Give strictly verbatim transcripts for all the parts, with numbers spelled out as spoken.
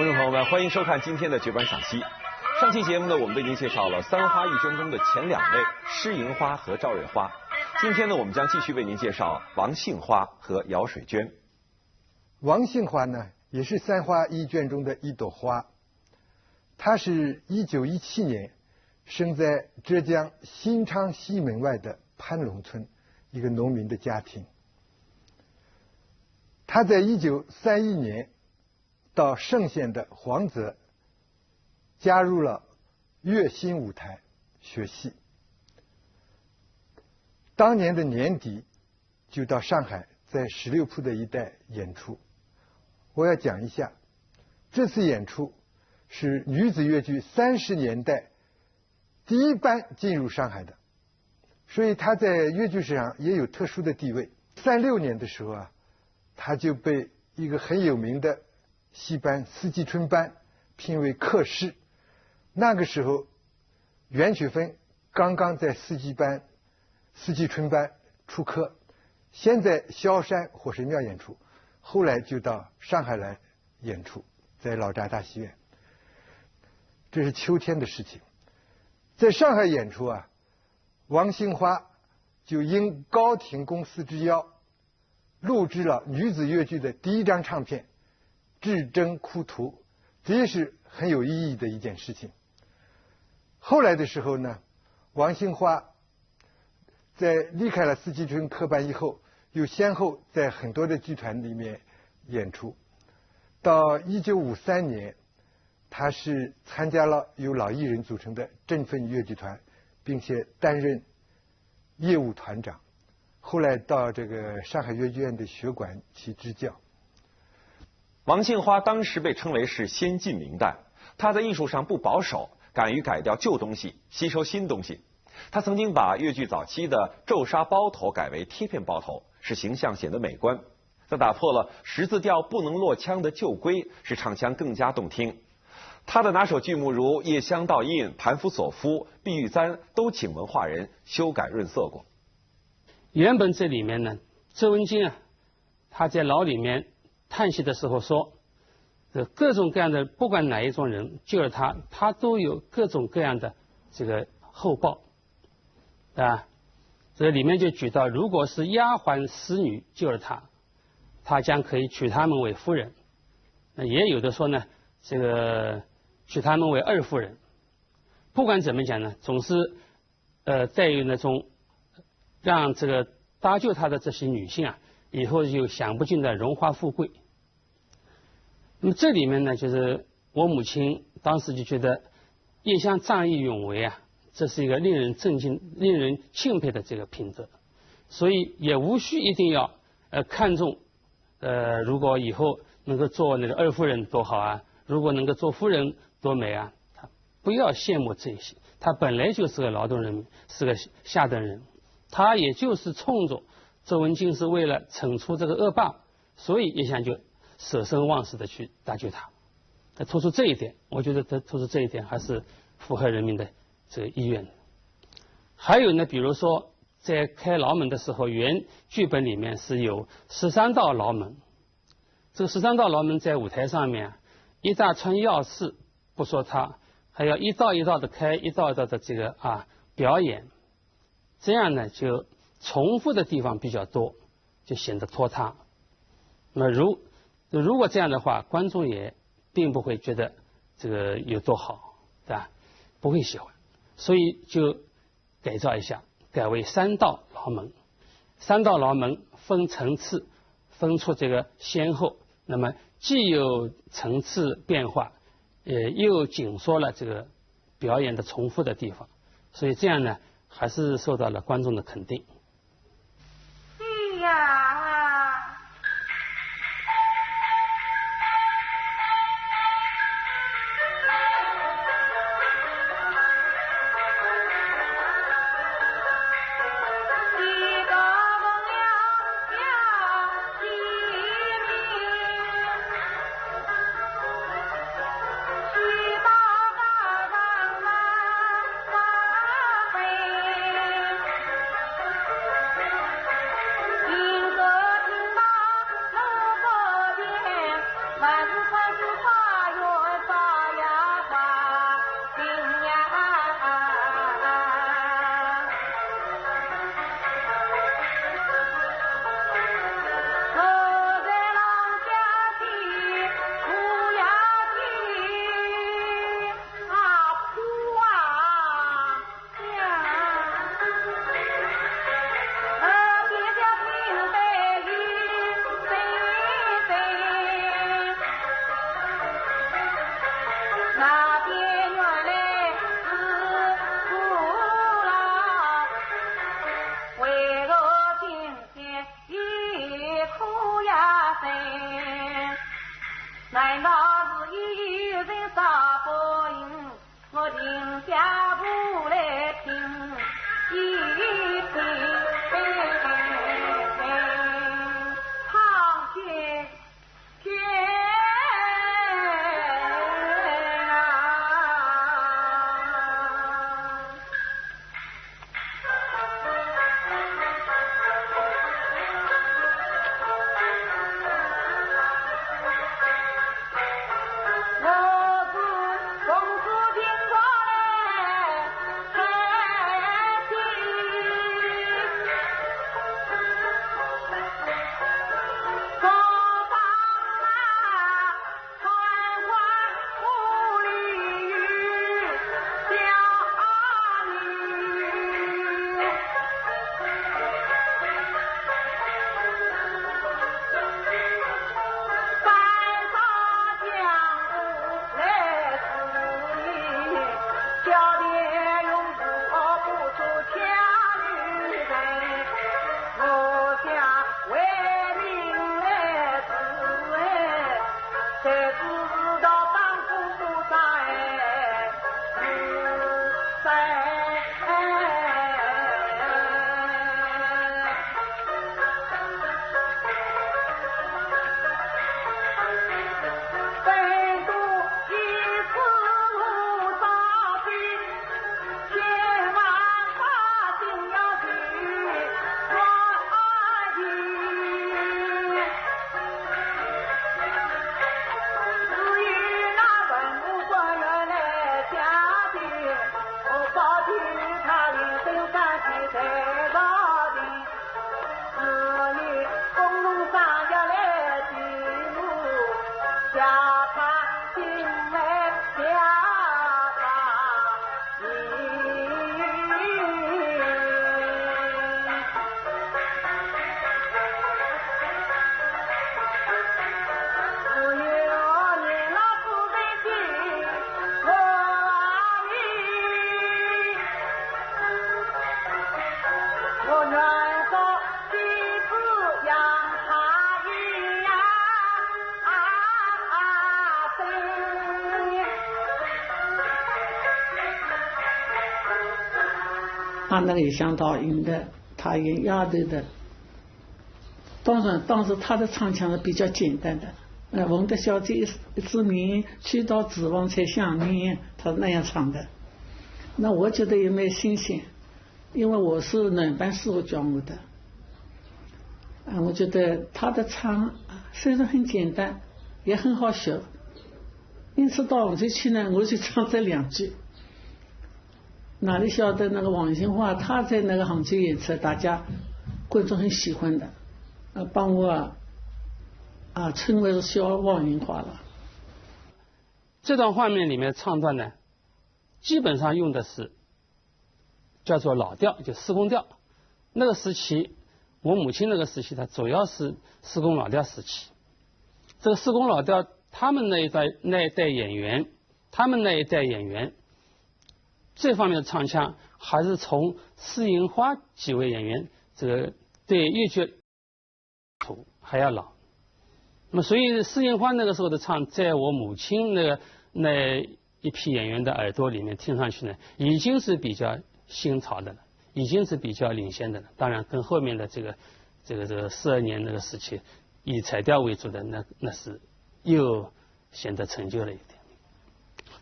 众朋友们，欢迎收看今天的绝版赏析。上期节目呢，我们为您介绍了《三花》一卷中的前两位施银花和赵瑞花。今天呢，我们将继续为您介绍王杏花和姚水娟。王杏花呢，也是《三花》一卷中的一朵花。她是一九一七年生在浙江新昌西门外的潘龙村一个农民的家庭。她在一九三一年到嵊县的黄泽，加入了乐新舞台学戏。当年的年底，就到上海，在十六铺的一带演出。我要讲一下，这次演出是女子越剧三十年代第一班进入上海的，所以她在越剧史上也有特殊的地位。三六年的时候啊，她就被一个很有名的戏班四季春班评为客师。那个时候，袁雪芬刚刚在四季班、四季春班出科，先在萧山火神庙演出，后来就到上海来演出，在老闸大戏院。这是秋天的事情。在上海演出啊，王杏花就应高亭公司之邀，录制了女子越剧的第一张唱片《至真窟途》，这也是很有意义的一件事情。后来的时候呢，王杏花在离开了四季春科班以后，又先后在很多的剧团里面演出。到一九五三年，她是参加了由老艺人组成的振奋越剧团，并且担任业务团长。后来到这个上海越剧院的学馆去支教。王杏花当时被称为是先进名旦，她在艺术上不保守，敢于改掉旧东西，吸收新东西。她曾经把越剧早期的皱纱包头改为贴片包头，使形象显得美观。她打破了十字调不能落腔的旧规，使唱腔更加动听。她的拿手剧目如《夜香倒印》《盘夫索夫》《碧玉簪》都请文化人修改润色过。原本这里面呢，周文京啊，他在牢里面叹息的时候说，呃，各种各样的，不管哪一种人救了他，他都有各种各样的这个厚报，啊，这里面就举到，如果是丫鬟使女救了他，他将可以娶她们为夫人。那也有的说呢，这个娶她们为二夫人。不管怎么讲呢，总是呃，在于那种让这个搭救他的这些女性啊，以后有享不尽的荣华富贵。那么这里面呢，就是我母亲当时就觉得叶湘仗义勇为啊，这是一个令人尊敬、令人钦佩的这个品质，所以也无需一定要呃看重，呃，如果以后能够做那个二夫人多好啊，如果能够做夫人多美啊，她不要羡慕这些，她本来就是个劳动人民，是个下等人，她也就是冲着周文京是为了惩处这个恶霸，所以叶湘就舍生忘死的去搭救他。他突出这一点，我觉得他突出这一点还是符合人民的这个意愿的。还有呢，比如说在开牢门的时候，原剧本里面是有十三道牢门，这个十三道牢门在舞台上面啊，一大串钥匙不说它，还要一道一道的开，一道一道的这个啊表演，这样呢就重复的地方比较多，就显得拖沓。那如如果这样的话，观众也并不会觉得这个有多好，对吧？不会喜欢，所以就改造一下，改为三道牢门。三道牢门分层次，分出这个先后，那么既有层次变化，呃，又紧缩了这个表演的重复的地方，所以这样呢，还是受到了观众的肯定。哎呀！他那个也像老鹰的，他演丫头的。当然，当时他的唱腔是比较简单的，呃，《凤德小姐》一一枝名，《曲到厨房才想你》，他是那样唱的。那我觉得也蛮新鲜，因为我是男班师傅教我的。啊，我觉得他的唱虽然很简单，也很好学，因此到杭州去呢，我就唱这两句。哪里晓得那个王云华他在那个杭州演出，大家观众很喜欢的，呃，帮我啊称为是小王云华了。这段画面里面唱段呢，基本上用的是叫做老调，就四宫调。那个时期，我母亲那个时期，她主要是四宫老调时期。这个四宫老调，他们那一代那一代演员，他们那一代演员，这方面的唱腔还是从施银花几位演员这个对越剧还要老。那么，所以施银花那个时候的唱，在我母亲那个那一批演员的耳朵里面听上去呢，已经是比较新潮的了，已经是比较领先的了。当然，跟后面的这个这个这个四二年那个时期以才调为主的那那是又显得陈旧了一点。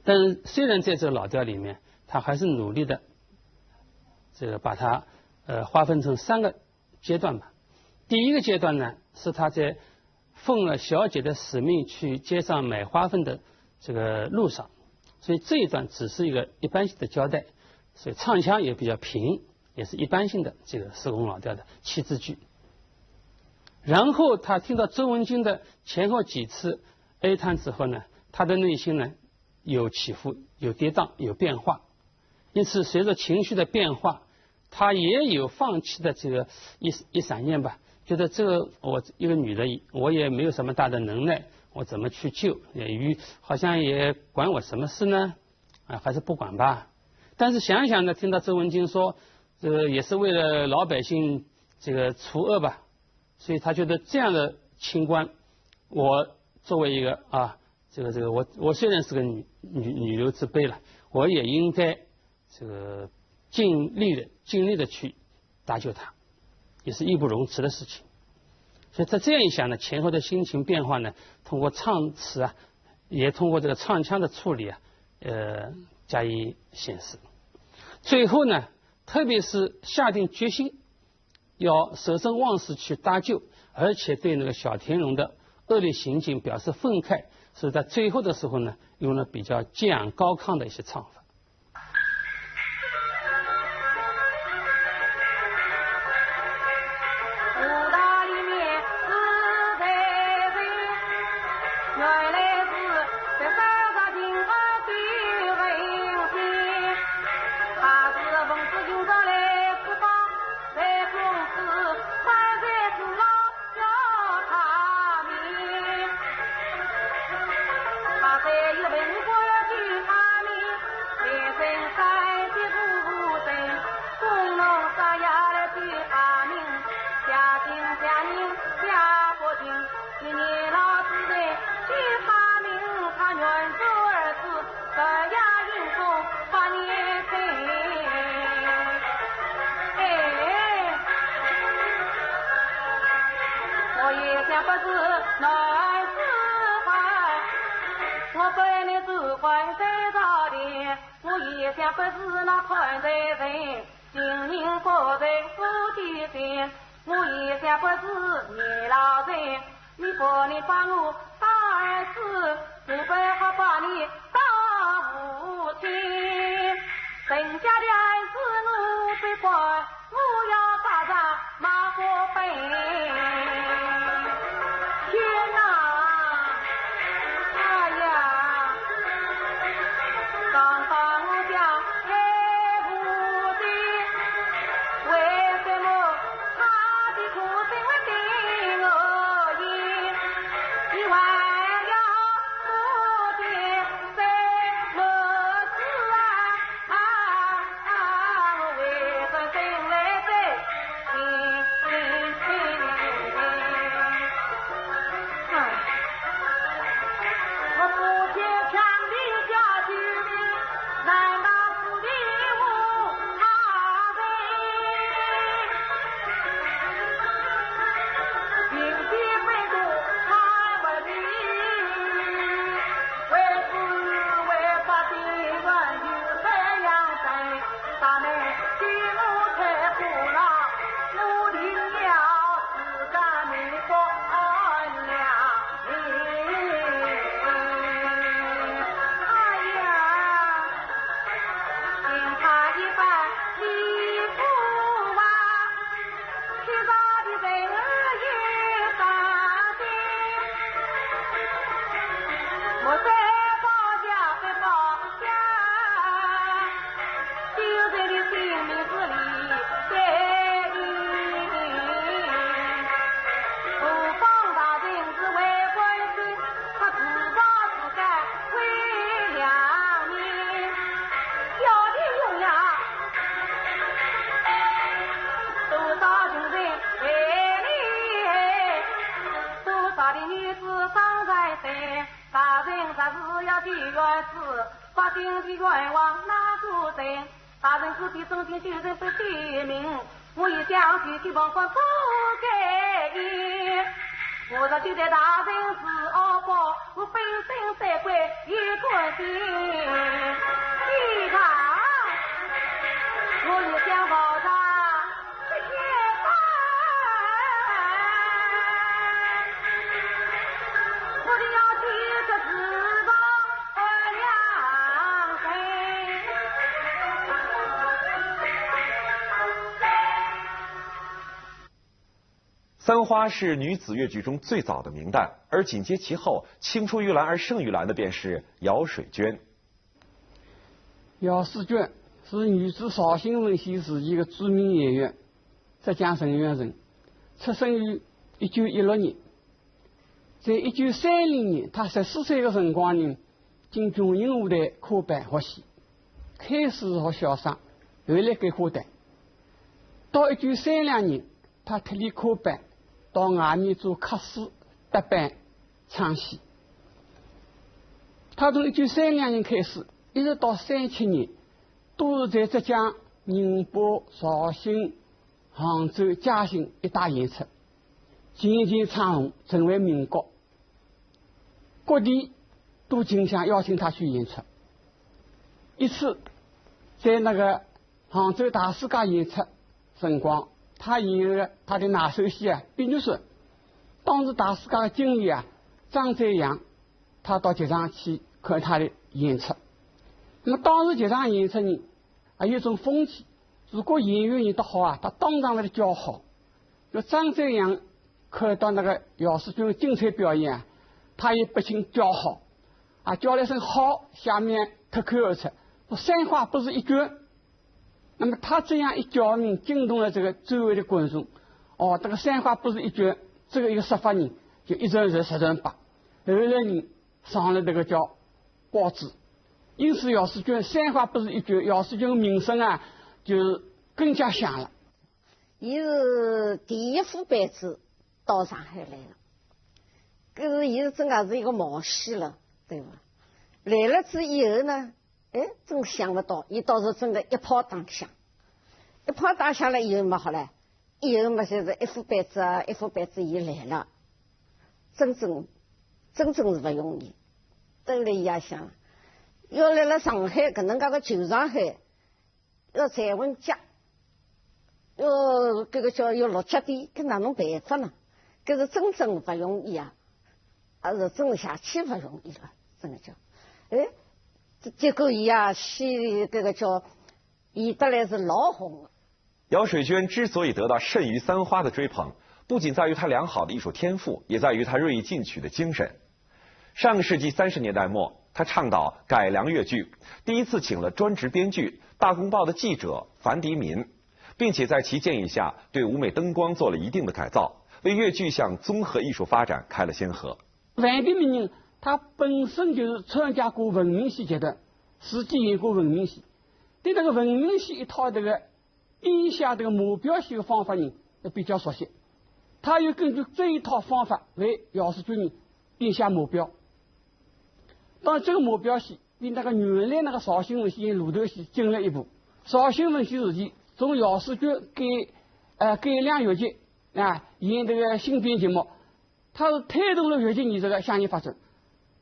但是虽然在这个老调里面，他还是努力的这个把它呃划分成三个阶段吧。第一个阶段呢，是他在奉了小姐的使命去街上买花粉的这个路上，所以这一段只是一个一般性的交代，所以唱腔也比较平，也是一般性的这个四宫老调的七字句。然后他听到周文京的前后几次哀叹之后呢，他的内心呢有起伏，有跌宕，有变化。因此，随着情绪的变化，他也有放弃的这个一一闪念吧，觉得这个我一个女的，我也没有什么大的能耐，我怎么去救？也与好像也管我什么事呢？啊，还是不管吧。但是想想呢，听到周文京说，这个也是为了老百姓这个除恶吧，所以他觉得这样的清官，我作为一个啊，这个这个我我虽然是个女女女流之辈了，我也应该这个尽力的尽力的去搭救他，也是义不容辞的事情。所以他这样一想呢，前后的心情变化呢，通过唱词啊，也通过这个唱腔的处理啊，呃，加以显示。最后呢，特别是下定决心要舍生忘死去搭救，而且对那个小田荣的恶劣行径表示愤慨，所以在最后的时候呢，用了比较激昂高亢的一些唱法。三花是女子越剧中最早的名旦，而紧接其后，青出于蓝而胜于蓝的便是姚水娟。姚水娟是女子绍兴文戏时期的著名演员，浙江嵊县人，出生于一九一六年。在一九三零年，她十四岁的辰光呢，进琼英舞台科班学戏，开始学小生，后来改科班。到一九三两年，她脱离科班，到外面做客师、搭班、唱戏。她从一九三两年开始，一直到三七年，都是在浙江宁波、绍兴、杭州、嘉兴一带演出，渐渐唱红，成为名角。 各地都竞相邀请她去演出。一次，在那个杭州大世界演出辰光，她演了她的拿手戏啊《碧玉扇》。当时大世界的经理啊，张载阳，他到剧场去看她的演出。那么当时剧场演出呢，还有一种风气，如果演员演得好啊，他当场来叫好。 就张载阳看到那个姚水娟的精彩表演啊，他也不禁叫好，啊，叫了一声“好”，下面脱口而出说“三花不如一娟”。那么他这样一叫呢，惊动了这个周围的观众。哦，这个“三花不如一娟”，这个一个说法呢，就一传十，十传百，后来呢，上了这个叫报纸。因此姚水娟“三花不如一娟”，姚水娟的名声啊，就是更加响了。 伊是第一副班子到上海来的，搿是伊是真个是一个冒险了，对伐？来了之以后呢，哎，真想勿到，伊倒是真个一炮打响，一炮打响了以后嘛，好了，以后嘛，就是一副班子啊，一副班子伊来了，真正，真正是勿容易。等了伊也想，要来了上海，搿能介个旧上海， 要站稳脚，要搿个叫要落脚点，搿哪能办法呢？搿是真正勿容易啊，啊是真下去勿容易了，真个叫，哎，结果伊啊，戏搿个叫，伊得来是老红个。姚水娟之所以得到甚于三花的追捧，不仅在于她良好的艺术天赋，也在于她锐意进取的精神。 上个世纪三十年代末，她倡导改良越剧，第一次请了专职编剧《大公报》的记者樊迪民，并且在其建议下对舞美灯光做了一定的改造，为越剧向综合艺术发展开了先河。樊迪民呢，他本身就是参加过文明戏集团，自己演过文明戏，对这个文明戏一套这个 编写这个马标戏的方法呢，也比较熟悉。他又根据这一套方法为姚水娟呢编写马标。当然，这个马标戏比那个原来那个绍兴文戏演《鲁头戏》进了一步。绍兴文戏时期，从姚水娟改，呃，改良越剧，啊，演这个新编剧目，他是推动了越剧艺术的向前发展。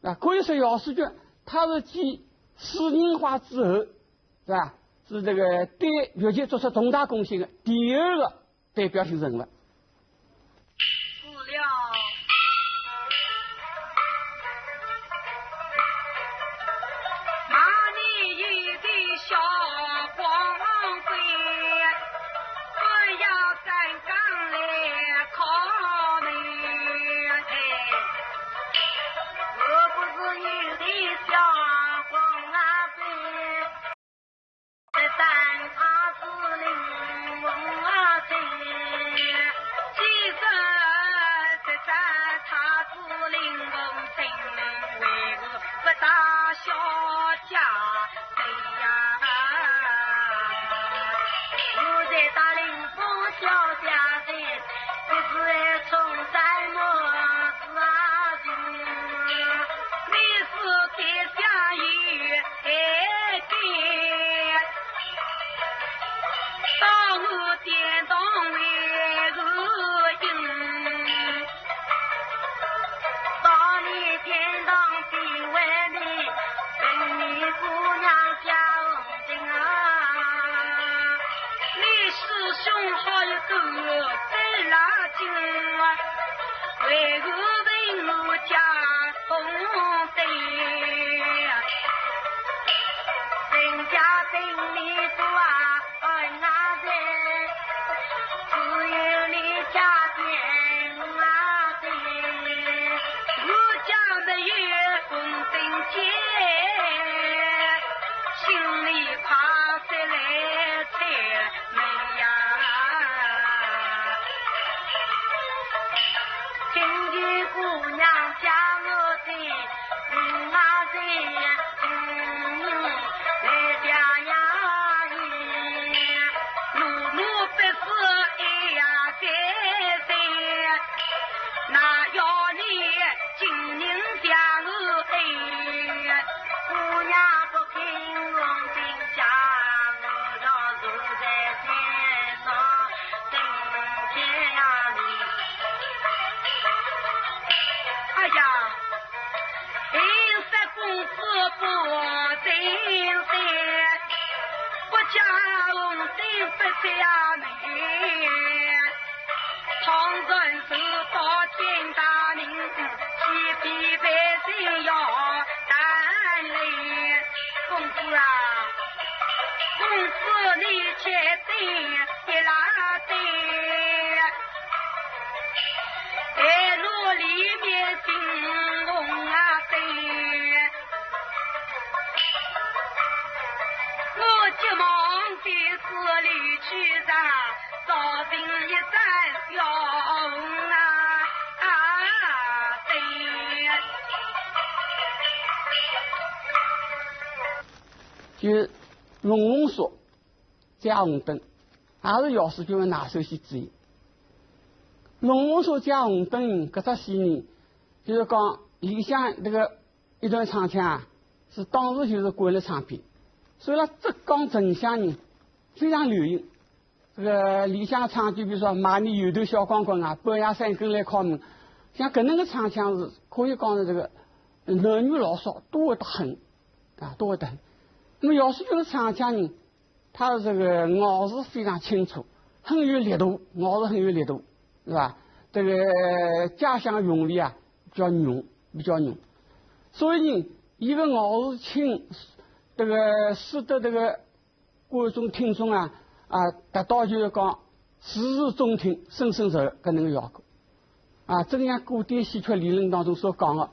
啊，可以说姚水娟，他是继四人花之后， 是吧？是这个对越剧做出重大贡献的第二个代表性人物。心里不安啊，只有你家庭啊，我家没有红灯节，心里怕得来才没呀。请求姑娘将我的 哎呀，平日公子不听话，不讲红灯不讲理，倘然受到天大名，岂比百姓要担累。公子啊，公子你且听。 一拉对，哎，路里面停红啊灯，我急忙的是里去上，照定一盏小红啊，啊，灯。就是红红说， 借红灯，也是姚世君个拿手戏子。龙王所借红灯，搿只戏呢，就是讲里向迭个一段唱腔啊，是当时就是关了唱片，所以辣浙江城乡呢非常流行。这个里向唱句，比如说“买你油头小光棍啊，半夜三更来敲门”，像搿能个唱腔是可以讲是这个男女老少都会得哼，啊，都会得哼。那么姚世君个唱腔呢， 他这个咬字非常清楚，很有力度，咬字很有力度，是吧？这个借香用力啊，比较浓，比较浓。所以呢，伊个咬字清，这个使得这个观众听众啊，啊，达到就是讲，时时中听，深深受，搿能个效果。 啊，正像古典戏曲理论当中所讲的，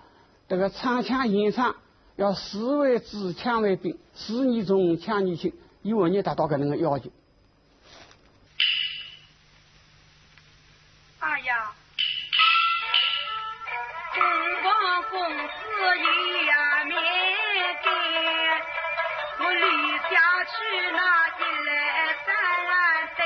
这个唱腔演唱要词为主，腔为宾，词意重，腔意轻，伊完全达到搿能个要求。哎呀，东方公子也面对，我立下去那一来三等。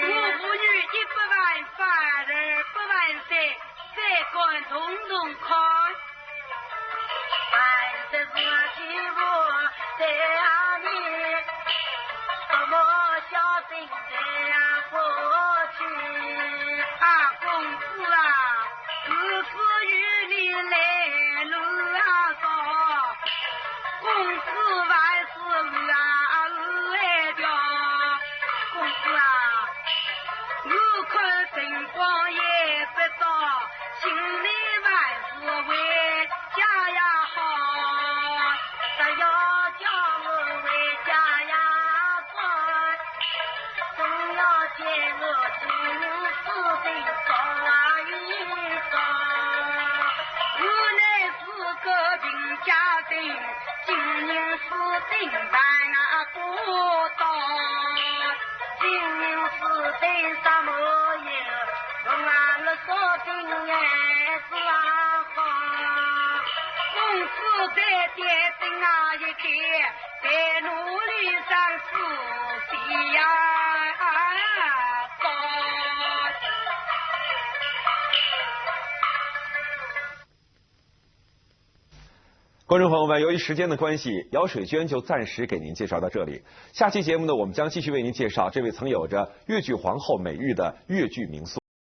我父女一百万，反而不万岁，再敢动动看。 啊，公子啊，日子与你来路啊长，公子万事观众朋友们，由于时间的关系，姚水娟就暂时给您介绍到这里。下期节目呢，我们将继续为您介绍这位曾有着越剧皇后美誉的越剧名宿。